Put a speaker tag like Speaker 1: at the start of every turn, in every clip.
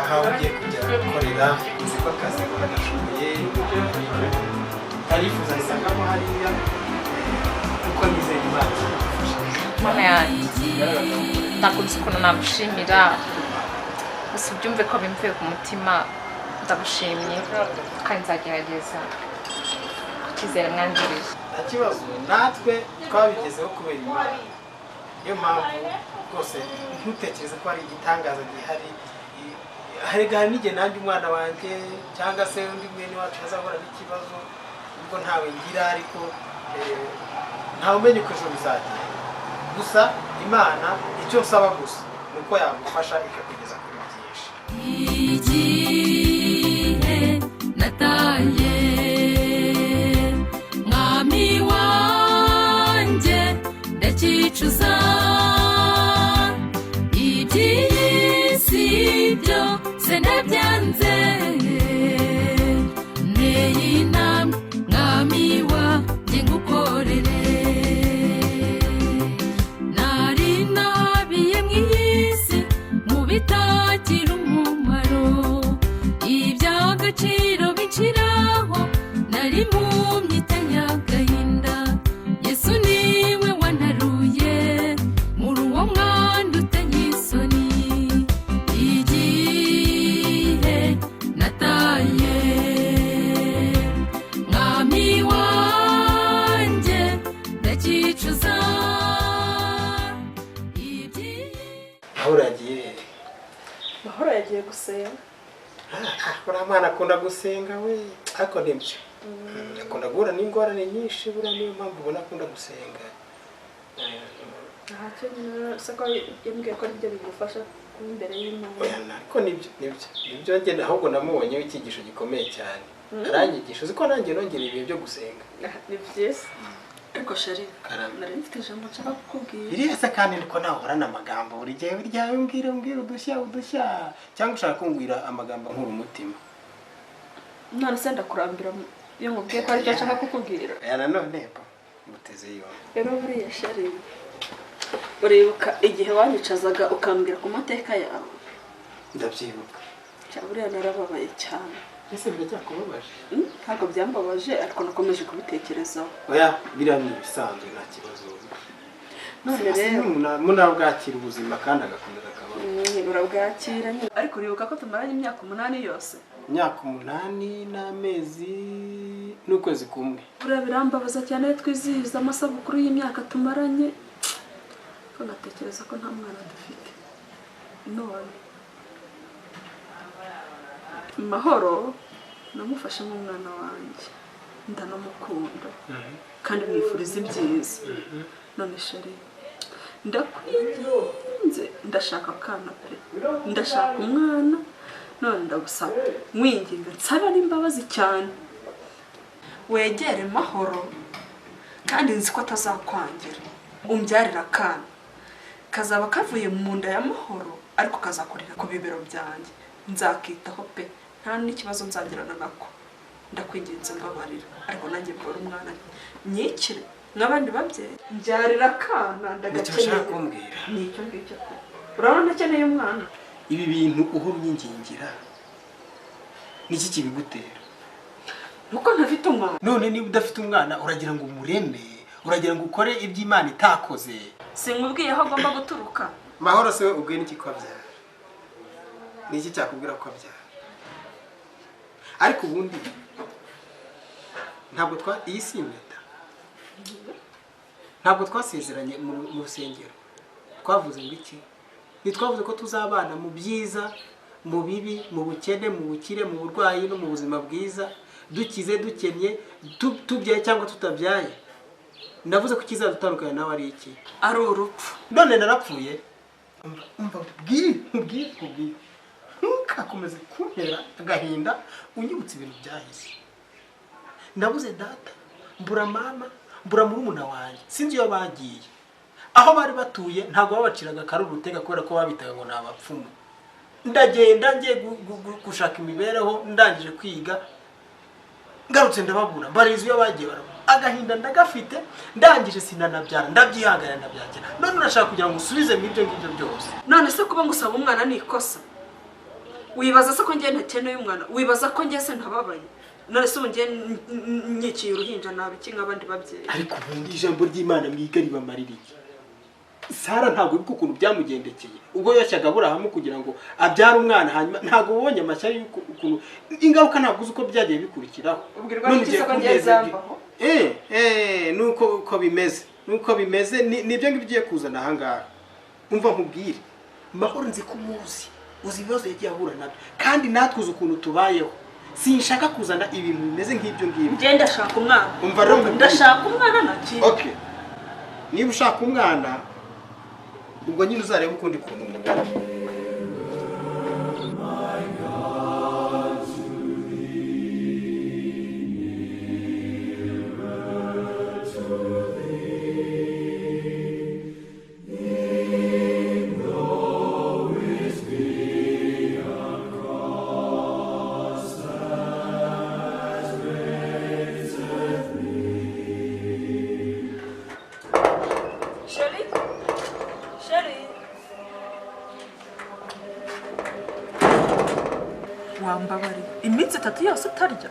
Speaker 1: Aho ugiye kujya gukorera, nzi ko akazi uragashoboye, tarifuza isangamo hariya, kuko nizeye Imana izagufasha.
Speaker 2: Mana yanjye, ntabwo nzi ukuntu nagushimira. Gusa ubyumve ko bimvuye ku mutima, ndagushimye kandi nzagerageza ku cyizere mwangiriye.
Speaker 1: Nta kibazo, natwe twabigezeho kubera Imana. Niyo mpamvu rwose ntutekereze ko hari igitangaza gihari. Hari n'igihe nanjye umwana wanjye cyangwa se undi mwene wacu azahura n'ikibazo, ubwo ntawe ngira, ariko ntawe umenya uko ejo bizagenda. Gusa Imana, icyo nsaba gusa ni uko yagufasha ikakugeza kuri byinshi.
Speaker 3: Igihe nataye Mwami wanjye, ndacyicuza. Iby'iyi si byose ndabyanze, nteye intambwe, Mwami wanjye, ngukorere. Nari nabiye mu isi mu bitagira umumaro, iby'agaciro biciraho, nari mu myitanyagahinda. Yesu niwe wantaruye muri uwo mwanda uteye isoni. Igihe nataye Mwami wanjye, ndacyicuza. Iby'iyi
Speaker 1: Mahoro yagiye he?
Speaker 4: Mahoro yagiye gusenga.
Speaker 1: Uriya mwana akunda gusenga we, ariko nibyo, akunda guhura n'ingorane nyinshi. Buriya niyo mpamvu ubona akunda gusenga.
Speaker 4: Ntacyo nyine, se ko yambwiye ko aribyo bimufasha kuba imbere y'Imana.
Speaker 1: Oya, ariko nibyo, njye ahubwo namubonyeho icyigisho gikomeye cyane, aranyigisha. Uzi ko nanjye nongera ibihe byo gusenga?
Speaker 4: Ni byiza, ariko chéri,
Speaker 1: Karame.
Speaker 4: nari mfite ijambo nshaka kukubwira.
Speaker 1: Iriya se kandi niko nawe uhorana amagambo buri gihe? Burya umbwira, umbwira udushya udushya, cyangwa ushaka kumbwira amagambo ankura umutima?
Speaker 4: None se ndakurambira iyo nkubwiye ko aricyo nshaka kukubwira?
Speaker 1: Aya nanone bo muteze yombi.
Speaker 4: Rero buriya chéri, uribuka igihe wanyicazaga ukambwira ku mateka yawe?
Speaker 1: Ndabyibuka.
Speaker 4: Cya buriya narababaye cyane.
Speaker 1: Ese biracyakubabaje?
Speaker 4: Ntabwo byambabaje, ariko nakomeje kubitekerezaho.
Speaker 1: Oya, biriya ni ibisanzwe, nta kibazo.
Speaker 4: None rero
Speaker 1: Munabwakira ubuzima kandi agakomeza akabaho.
Speaker 4: Urabwakira nyine, ariko uribuka ko tumaranye imyaka 8 yose?
Speaker 1: Imyaka 8 n'amezi n'ukwezi kumwe.
Speaker 4: Buriya birambabaza cyane iyo twizihiza amasabukuru y'imyaka tumaranye, ko ngatekereza ko nta mwana dufite. None Mahoro namufashe nk'umwana wanjye, ndanamukunda kandi mwifuriza ibyiza. None chéri, ndakwinginze, ndashaka akana pe, ndashaka umwana. None ndagusaba mwinginga, nsaba n'imbabazi cyane, wegere Mahoro, kandi nzi ko atazakwangira, umbyarira akana kazaba kavuye mu nda ya Mahoro, ariko kazakorera ku bibero byanjye. Nzakitaho pe, nta n'ikibazo nzagirana nako. Ndakwinginze, mbabarira, ariko nanjye mbora umwana nyikire nk'abandi babyeyi. Mbyarira akana.
Speaker 1: Nicyo
Speaker 4: Ndagakeneye.
Speaker 1: ushaka kumbwira?
Speaker 4: Ni icyo ngicyo pe. Urabona ndakeneye umwana.
Speaker 1: Ibi bintu uhora unyingingira, niki kibigutera?
Speaker 4: Nuko ntafite umwana.
Speaker 1: None niba udafite umwana, uragira ngo umureme? Uragira ngo ukore ibyo Imana itakoze?
Speaker 4: Sinkubwiye aho agomba guturuka.
Speaker 1: Mahoro se we ubwiye n'iki ko abyara? Ni iki cyakubwira ko abyara? Ariko ubundi ntabwo twa iyi si impeta, ntabwo twasezeranye mu rusengero? Twavuze ngo iki? Ntitwavuze ko tuzabana mu byiza, mu bibi, mu bukene, mu bukire, mu burwayi no mu buzima bwiza, dukize, dukennye, tubyaye cyangwa tutabyaye? Ndavuze ko ikizadutandukanya nawe ari iki?
Speaker 4: Ari urupfu.
Speaker 1: None narapfuye? Umva, umva, ubwire, ubwire, ubwire, ntukakomeze kuntera agahinda unyibutsa ibintu byahise. Ndabuze data, mbura mama, mbura murumuna wanjye, sinzi iyo bagiye, aho bari batuye. Ntabwo babaciraga akari urutega kubera ko babitaga ngo ni abapfumu. Ndagenda ngiye gushaka imibereho, ndangije kwiga, ngarutse ndababura, mbariza iyo bagiye, barabura. Agahinda ndagafite. Ndangije sinanabyara, ndabyihangana, ndabyakira. None urashaka kugira ngo usubize mu ibyo ngibyo byose?
Speaker 4: None se kuba ngusaba umwana ni ikosa? Wibaza se ko ngiye ntakeneye umwana? Wibaza ko ngiye se ntababaye? None se ngiye nyikiye uruhinja nabiki nk'abandi babyeyi?
Speaker 1: Ariko ubundi ijambo ry'Imana mwiga ribamarira iki? Sara ntabwo wibuka ukuntu byamugendekeye ubwo yoshyaga Aburahamu kugira ngo abyare umwana, hanyuma ntabwo ubonye amashyari y'uko ukuntu ingaruka ntabwo uzi uko byagiye bikurikiraho.
Speaker 4: Ubwirwa n'iki se ko ngiye zambaho?
Speaker 1: Nuko uko bimeze, nuko bimeze nibyo ngibyo ugiye kuzana aha ngaha. Umva nkubwire, Mahoro nzi ko umuzi, uzi ibibazo yagiye ahura nabyo, kandi natwe uzi ukuntu tubayeho. Sinshaka kuzana ibintu bimeze nk'ibyo ngibyo.
Speaker 4: Njye ndashaka umwana.
Speaker 1: Umva rero
Speaker 4: ndashaka umwana naki.
Speaker 1: Okay. Niba ushaka umwana ubwo nyine uzareba ukundi kuntu umugana.
Speaker 4: Wambabariye iminsi 3 yose utarya?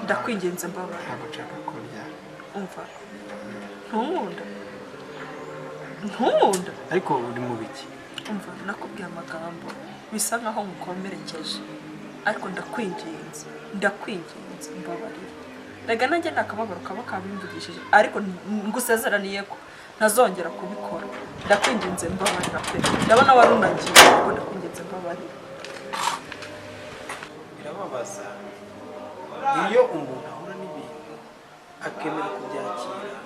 Speaker 4: Ndakwinginze mbabara.
Speaker 1: Ntabwo nshaka kurya.
Speaker 4: Umva, ntunkunda, ntunkunda.
Speaker 1: Ariko uri mu biki?
Speaker 4: Umva, nakubwiye amagambo bisa nkaho nkukomerekeje, ariko ndakwinginze, ndakwinginze mbabarira. Rega nanjye nta kababaro kaba kabimvugishije, ariko ngusezeraniye ko ntazongera kubikora. Ndakwinginze mbabarira pe. Ndabona warunagiye, ariko ndakwinginze mbabarira.
Speaker 1: Birababaza iyo umuntu ahura n'ibintu akemera kubyakira,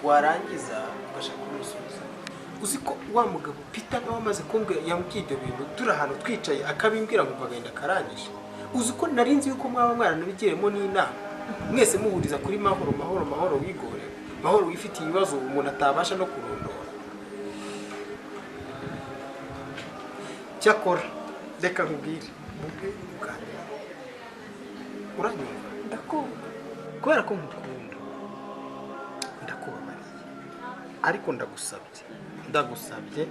Speaker 1: warangiza ugashaka kumusubiza. Uzi ko wa mugabo Peter nawe amaze kumbwira, yambwiye ibyo bintu turi ahantu twicaye akabimbwira ngo agahinda karangije. Uzi ko narinzi yuko mwaba mwaranabigiyemo n'inama, mwese muhuriza kuri Mahoro, Mahoro, Mahoro wigore, Mahoro wifitiye ibibazo umuntu atabasha no kurondora. Cyakora reka nkubwire, uranyumva?
Speaker 4: Ndakumva.
Speaker 1: Kubera ko nkukunda ndakubabariye, ariko ndagusabye, ndagusabye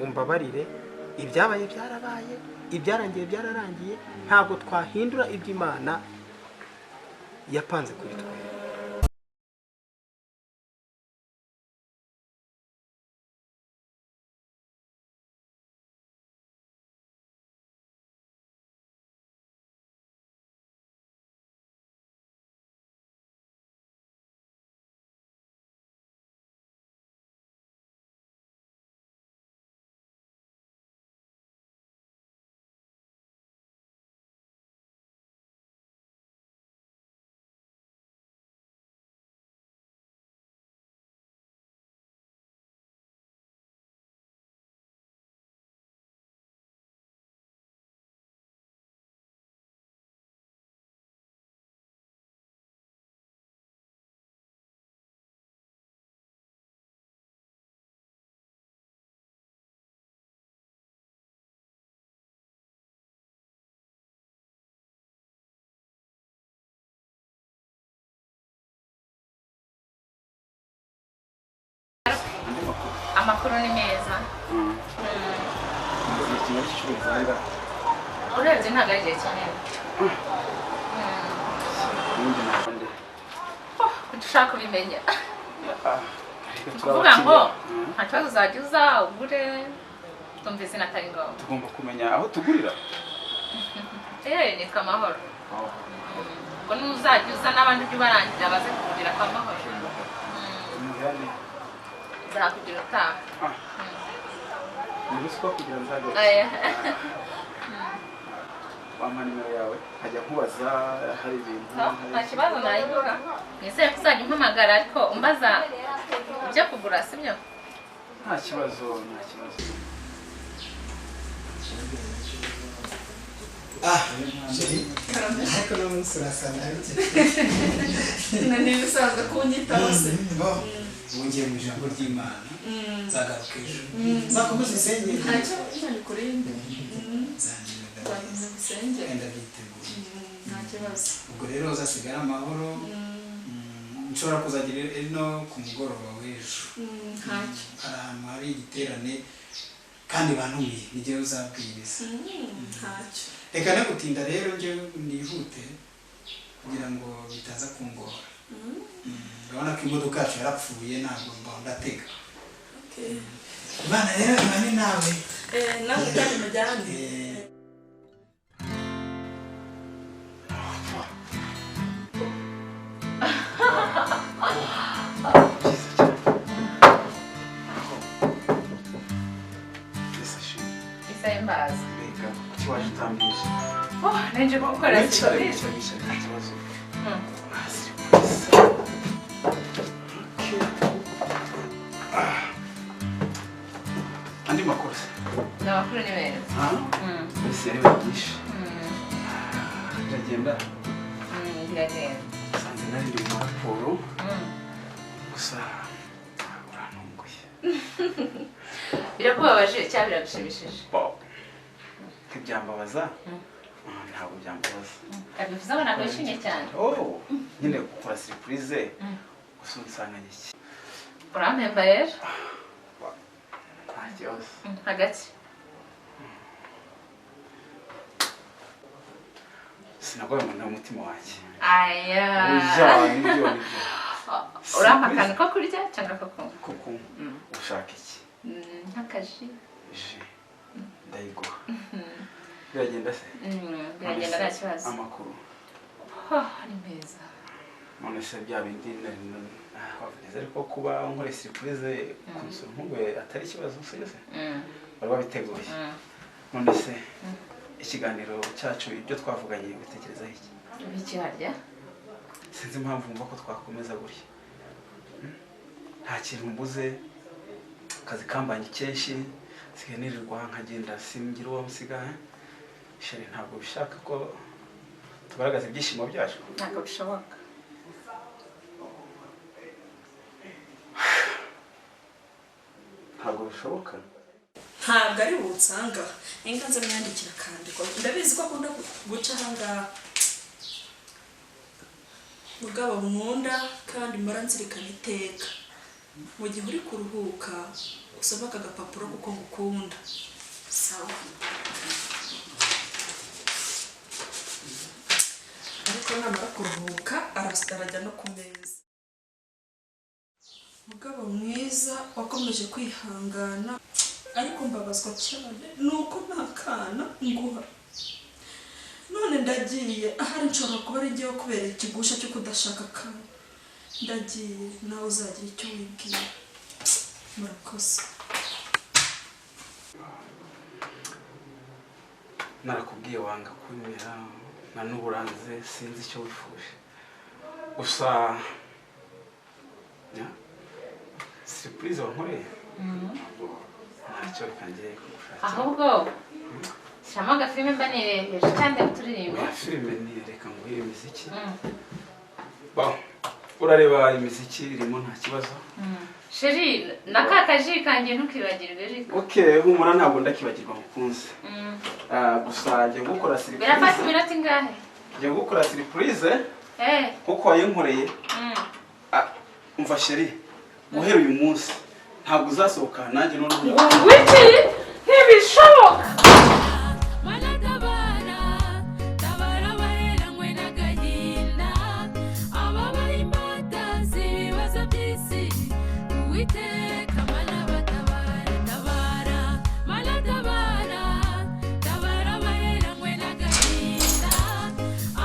Speaker 1: umbabarire. Ibyabaye byarabaye, ibyarangiye byararangiye, ntabwo twahindura ibyo Imana yapanze kuri twe.
Speaker 2: Amakuru ni meza. Urebye ntabwo ari igihe kinini. Ushaka kubimenya. Kuvuga ngo nta kibazo uzajya uza ugure, tumva izina atari ngombwa.
Speaker 5: Tugomba kumenya aho tugurira.
Speaker 2: Nitwa Mahoro. Ubwo n'uzajya uza n'abandi ujye ubarangira baze kugurira kwa Mahoro. Nzakugira utaha.
Speaker 5: Ni ruswa kugira nzagaruke. Wampa nimero yawe nkajya nkubaza hari ibintu.
Speaker 2: Nta kibazo nayiguha. Nizere ko uzajya umpamagara ariko umbaza ibyo kugura, sibyo?
Speaker 5: Nta kibazo, nta kibazo.
Speaker 6: Chérie, ariko no munsi urasa nabi.
Speaker 4: Ni ibisanzwe kunyitaho se.
Speaker 6: Wongeye mu ijambo ry'Imana, nzagaruka ejo. Nzakomeza usengere.
Speaker 4: Ntacyo Imana ikurinde.
Speaker 6: Nzakomeza
Speaker 4: usengere.
Speaker 6: Ndabyiteguye.
Speaker 4: Nta kibazo.
Speaker 6: Ubwo rero uzasigara amahoro. Nshobora kuzagira ino ku mugoroba w'ejo.
Speaker 4: Ntacyo.
Speaker 6: Hari ahantu hari igiterane Kandi bantumiye, ni jyewe uzabwiriza.
Speaker 4: Ntacyo.
Speaker 6: Reka ne gutinda rero, njyewe nihute kugira ngo bitaza kungora. Urabona ko imodoka yacu yarapfuye, ntabwo mba ndatega.
Speaker 4: Okay.
Speaker 6: Imana rero ibane nawe.
Speaker 4: Nawe kandi mujyane.
Speaker 5: Byiza cyane. Yesu ashimwe.
Speaker 2: Isaha imbaza.
Speaker 5: Mbega, kuki waje utambwije?
Speaker 2: Oh, nje gukora
Speaker 5: Wicare,
Speaker 2: surprise.
Speaker 5: wicare, wicare, nta kibazo. Ah, surprise. Okay. Ah. Andi makuru se?
Speaker 2: Ni amakuru ni meza.
Speaker 5: Ah? Mbese yari byinshi. Biragenda.
Speaker 2: Biragenda.
Speaker 5: Nsanze nari ndi mu raporo. Gusa urantunguye.
Speaker 2: Birakubabaje cyangwa biragushimishije?
Speaker 5: Bo. Ntibyambabaza? Ah, ntabwo byambabaza.
Speaker 2: Bivuze ngo ntabwo wishimye cyane.
Speaker 5: Oh, nyine gukora surprise. Gusa unsanganye iki?
Speaker 2: Urampemba rero?
Speaker 5: Nta kibazo.
Speaker 2: Hagati.
Speaker 5: Sinagoye mu mutima wanjye.
Speaker 2: Aya.
Speaker 5: Oya, nibyo nibyo.
Speaker 2: Urampa akantu ko kurya cyangwa ko kunywa?
Speaker 5: Ko kunywa. Ushaka iki?
Speaker 2: Nk'akaji.
Speaker 5: Ji. Ndayiguha. Biragenda se?
Speaker 2: Biragenda nta kibazo.
Speaker 5: Amakuru.
Speaker 2: Oh, ni meza.
Speaker 5: None se bya bindi nari wavuze, ariko kuba nkore surprise kunsura nkunguye atari ikibazo, sibyo se? Wari wabiteguye. None se ikiganiro cyacu, ibyo twavuganye, ubitekerezaho iki?
Speaker 2: Ibiki harya?
Speaker 5: Sinzi impamvu wumva ko twakomeza gutya. Nta kintu mbuze, akazi kambanye kenshi, nsigaye nirirwa nkagenda singira uwo nsiga. Chéri, ntabwo bishaka ko tugaragaza ibyishimo byacu?
Speaker 2: Ntabwo bishoboka.
Speaker 5: Ntabwo bishoboka.
Speaker 4: Ntabwo ari bunsanga, inga nze mwandikira akandiko, ndabizi ko akunda guca ahangaha. Mugabo nkunda kandi mpora nzirikana iteka, mu gihe uri kuruhuka usome aka gapapuro kuko ngukunda. Sawa, ariko namara kuruhuka arajya no ku meza. Mugabo mwiza wakomeje kwihangana, ariko mbabazwa cyane nuko nta kana nguha. None ndagiye, ahari nshobora kuba ari njyewe kubera ikigusha cyo kudashaka akana. Ndagiye, nawe uzagira icyo wibwira. Murakoze.
Speaker 5: Narakubwiye wanga kunyera, na n'uburanze, sinzi icyo wifuje. Gusa ya surprise wankoreye ntacyo, reka njye kugushakira.
Speaker 2: Ahubwo shyiramo agafilime mba nireheje cyangwa uturirimbo.
Speaker 5: Oya, filime ni reka nguhe imiziki. Bon, urareba imiziki irimo, nta kibazo.
Speaker 2: Chéri, na ka kaji kanjye ntukibagirwe ariko.
Speaker 5: Okay, humura, ntabwo ndakibagirwa mukunzi. Ah, gusa ngiye gukora
Speaker 2: Birafata
Speaker 5: surprise.
Speaker 2: iminota ingahe?
Speaker 5: Ngiye gukora surprise nkuko wayinkoreye. Ah, umva chéri, guhera uyu munsi ntabwo uzasohoka nanjye noneho.
Speaker 2: Wiki, ntibishoboka.
Speaker 3: Mana tabara abaheranywe n'agahinda, ababaye imbata z'ibibazo by'isi. Uwiteka Mana batabare, tabara Mana tabara, tabara abaheranywe n'agahinda,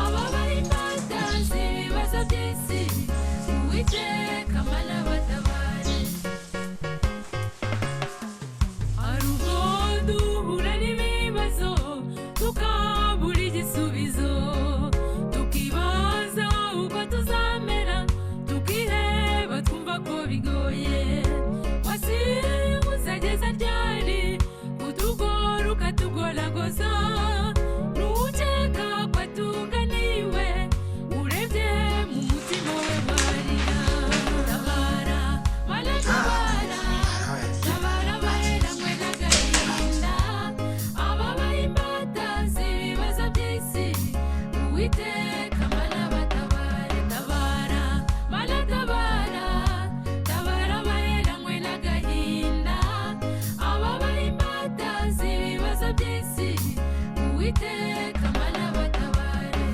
Speaker 3: ababaye imbata z'ibibazo by'isi. Uwiteka Mana batabare. Hari ubwo duhura n'ibibazo tukabura igisubizo, tukibaza uko tuzamera, tukiheba twumva ko bigoye. Wasimusageza ryari kutugora ukatugoragoza, ntukeka ko atunganiwe, urebye mu mutima we warira. Tabara Mana tabara, tabara abaheranywe n'agahinda, ababaye imbata z'ibibazo by'isi. Uwiteka Mana batabare, tabara Mana tabara, tabara abaheranywe n'agahinda, ababaye imbata. Uwiteka Mana batabare.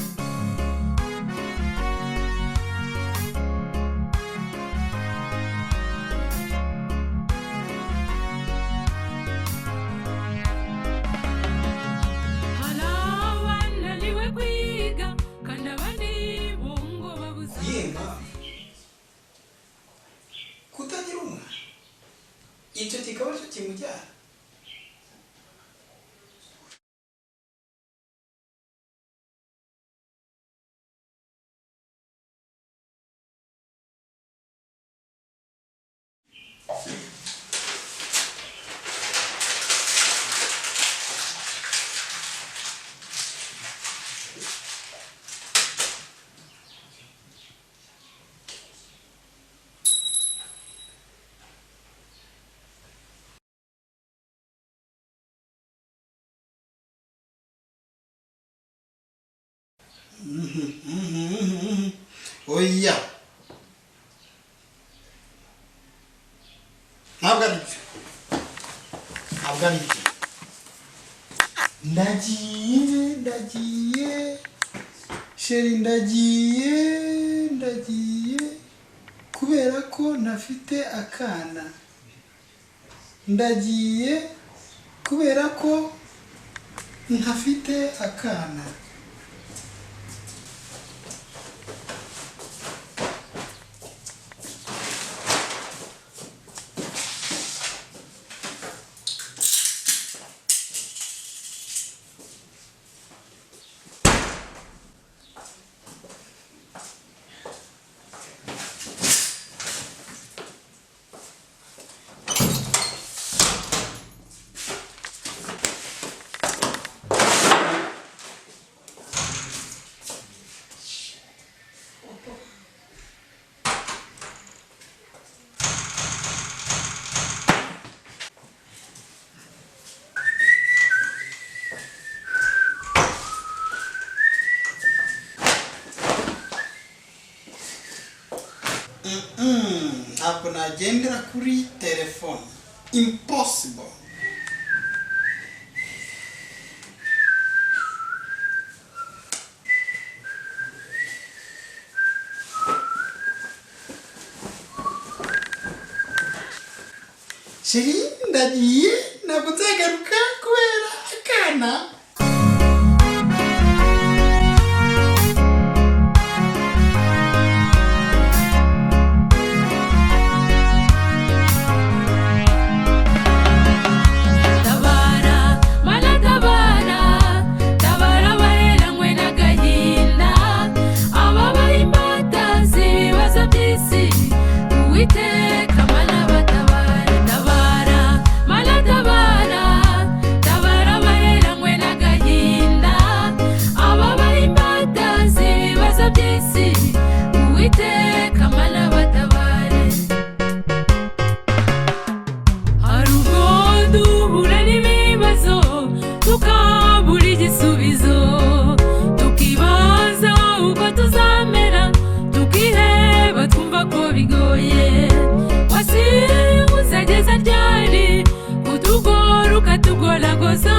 Speaker 3: Hari abananiwe kwiga kandi abandi bo ngo babuze
Speaker 6: Kuyihe mpamvu kutagira umwana, icyo kikaba aricyo kimujyana? Oya, ntabwo ari byo, ntabwo ari byo. Ndagiye, ndagiye chérie, ndagiye, ndagiye kubera ko ntafite akana. Ndagiye kubera ko ntafite akana. Ntabwo nagendera kuri telefone, impossible. Chérie, ndagiye, ntabwo nzagaruka kubera akana.
Speaker 3: Tabara Mana, tabara, tabara abaheranywe n'agahinda, ababaye imbata z'ibibazo by'isi. Uwiteka Mana batabare. Tabara Mana, tabara, tabara abaheranywe n'agahinda, ababaye imbata z'ibibazo by'isi. Uwiteka Mana batabare. Hari ubwo duhura n'ibibazo tukabura igisubizo, tukibaza uko tuzamera, tukiheba, twumva ko bigoye. Wasibuze ageza ryari kutugora ukatugoragoza?